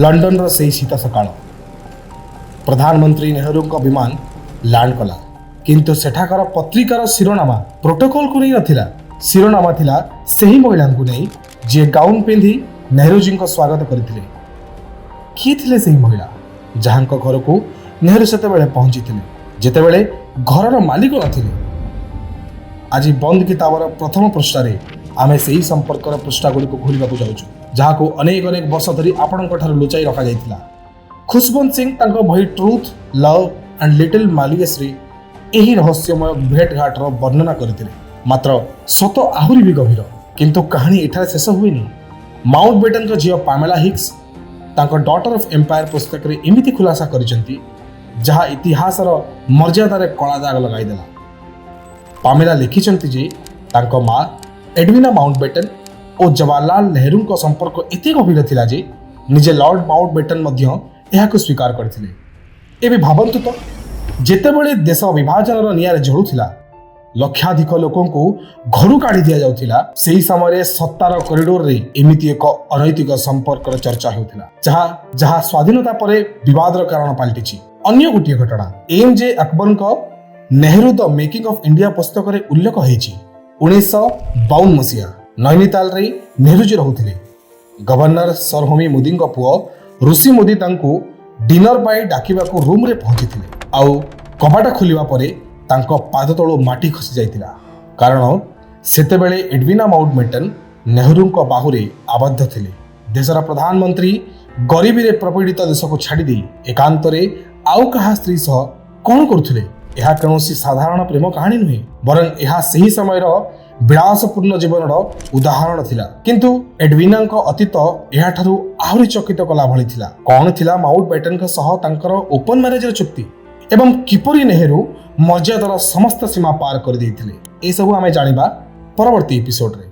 ଲଣ୍ଡନର ସେଇ ଶୀତ ସକାଳ। ପ୍ରଧାନମନ୍ତ୍ରୀ ନେହେରୁଙ୍କ ବିମାନ ଲ୍ୟାଣ୍ଡ କଲା, କିନ୍ତୁ ସେଠାକାର ପତ୍ରିକାର ଶିରୋନାମା ପ୍ରୋଟୋକଲକୁ ନେଇ ନଥିଲା। ଶିରୋନାମା ଥିଲା ସେହି ମହିଳାଙ୍କୁ ନେଇ, ଯିଏ ଗାଉନ୍ ପିନ୍ଧି ନେହେରୁଜୀଙ୍କ ସ୍ୱାଗତ କରିଥିଲେ। କିଏ ଥିଲେ ସେହି ମହିଳା, ଯାହାଙ୍କ ଘରକୁ ନେହେରୁ ସେତେବେଳେ ପହଞ୍ଚିଥିଲେ, ଯେତେବେଳେ ଘରର ମାଲିକ ନଥିଲେ? ଆଜି ବନ୍ଦ କିତାବର ପ୍ରଥମ ପୃଷ୍ଠାରେ ଆମେ ସେହି ସମ୍ପର୍କର ପୃଷ୍ଠାଗୁଡ଼ିକୁ ଖୋଲିବାକୁ ଯାଉଛୁ, ଯାହାକୁ ଅନେକ ଅନେକ ବର୍ଷ ଧରି ଆପଣଙ୍କ ଠାରୁ ଲୁଚାଇ ରଖାଯାଇଥିଲା। ଖୁଶବନ୍ତ ସିଂ ତାଙ୍କ ବହି ଟ୍ରୁଥ୍, ଲଭ୍ ଆଣ୍ଡ ଲିଟିଲ୍ ମାଲିସରେ ଏହି ରହସ୍ୟମୟ ଭେଟଘାଟର ବର୍ଣ୍ଣନା କରିଥିଲେ। ମାତ୍ର ସତ ଆହୁରି ବି ଗଭୀର। କିନ୍ତୁ କାହାଣୀ ଏଠାରେ ଶେଷ ହୁଏନି। ମାଉଣ୍ଟ ବେଟନଙ୍କ ଝିଅ ପାମେଲା ହିକ୍ସ ତାଙ୍କ ଡଟର ଅଫ୍ ଏମ୍ପାୟାର ପୁସ୍ତକରେ ଏମିତି ଖୁଲାସା କରିଛନ୍ତି, ଯାହା ଇତିହାସର ମର୍ଯ୍ୟାଦାରେ କଳା ଦାଗ ଲଗାଇଦେଲା। ପାମେଲା ଲେଖିଛନ୍ତି ଯେ ତାଙ୍କ ମା ଏଡୱିନା ମାଉଣ୍ଟ ବେଟନ୍ ଓ ଜବାହରଲାଲ ନେହେରୁଙ୍କ ସମ୍ପର୍କ ଏତେ ଗଭୀର ଥିଲା ଯେ ନିଜେ ଲର୍ଡ ମାଉଣ୍ଟ ବେଟନ୍ ମଧ୍ୟ ଏହାକୁ ସ୍ୱୀକାର କରିଥିଲେ। ଏବେ ଭାବନ୍ତୁ ତ, ଯେତେବେଳେ ଦେଶ ବିଭାଜନର ନିଆଁରେ ଜଳୁଥିଲା, ଲକ୍ଷାଧିକ ଲୋକଙ୍କୁ ଘରୁ କାଢ଼ି ଦିଆଯାଉଥିଲା, ସେହି ସମୟରେ ସତ୍ତାର କରିଡୋରରେ ଏମିତି ଏକ ଅନୈତିକ ସମ୍ପର୍କର ଚର୍ଚ୍ଚା ହେଉଥିଲା, ଯାହା ସ୍ୱାଧୀନତା ପରେ ବିବାଦର କାରଣ ପାଲଟିଛି। ଅନ୍ୟ ଗୋଟିଏ ଘଟଣା ଏମ୍ ଜେ ଆକବରଙ୍କ ନେହେରୁ ଦ ମେକିଂ ଅଫ୍ ଇଣ୍ଡିଆ ପୁସ୍ତକରେ ଉଲ୍ଲେଖ ହେଇଛି। 1952 ମସିହା, ନୈନିତାଲରେ ନେହେରୁଜୀ ରହୁଥିଲେ। ଗଭର୍ଣ୍ଣର ସର ହୋମି ମୋଦିଙ୍କ ପୁଅ ଋଷି ମୋଦି ତାଙ୍କୁ ଡିନର ପାଇଁ ଡାକିବାକୁ ରୁମ୍ରେ ପହଞ୍ଚିଥିଲେ। ଆଉ କବାଟ ଖୋଲିବା ପରେ ତାଙ୍କ ପାଦ ତଳୁ ମାଟି ଖସି ଯାଇଥିଲା, କାରଣ ସେତେବେଳେ ଏଡୱିନା ମାଉଣ୍ଟ ବେଟନ୍ ନେହେରୁଙ୍କ ବାହୁରେ ଆବଦ୍ଧ ଥିଲେ। ଦେଶର ପ୍ରଧାନମନ୍ତ୍ରୀ ଗରିବୀରେ ପ୍ରପୀଡ଼ିତ ଦେଶକୁ ଛାଡ଼ିଦେଇ ଏକାନ୍ତରେ ଆଉ କାହା ସ୍ତ୍ରୀ ସହ କ'ଣ କରୁଥିଲେ? ଏହା କୌଣସି ସାଧାରଣ ପ୍ରେମ କାହାଣୀ ନୁହେଁ, ବରଂ ଏହା ସେହି ସମୟର ବିଳାସପୂର୍ଣ୍ଣ ଜୀବନର ଉଦାହରଣ ଥିଲା। କିନ୍ତୁ ଏଡୱିନାଙ୍କ ଅତୀତ ଏହାଠାରୁ ଆହୁରି ଚକିତ କଲା ଭଳି ଥିଲା। କ'ଣ ଥିଲା ମାଉଣ୍ଟ ବେଟନଙ୍କ ସହ ତାଙ୍କର ଓପନ ମ୍ୟାରେଜର ଚୁକ୍ତି ଏବଂ କିପରି ନେହେରୁ ମର୍ଯ୍ୟାଦାର ସମସ୍ତ ସୀମା ପାର କରିଦେଇଥିଲେ, ଏସବୁ ଆମେ ଜାଣିବା ପରବର୍ତ୍ତୀ ଏପିସୋଡରେ।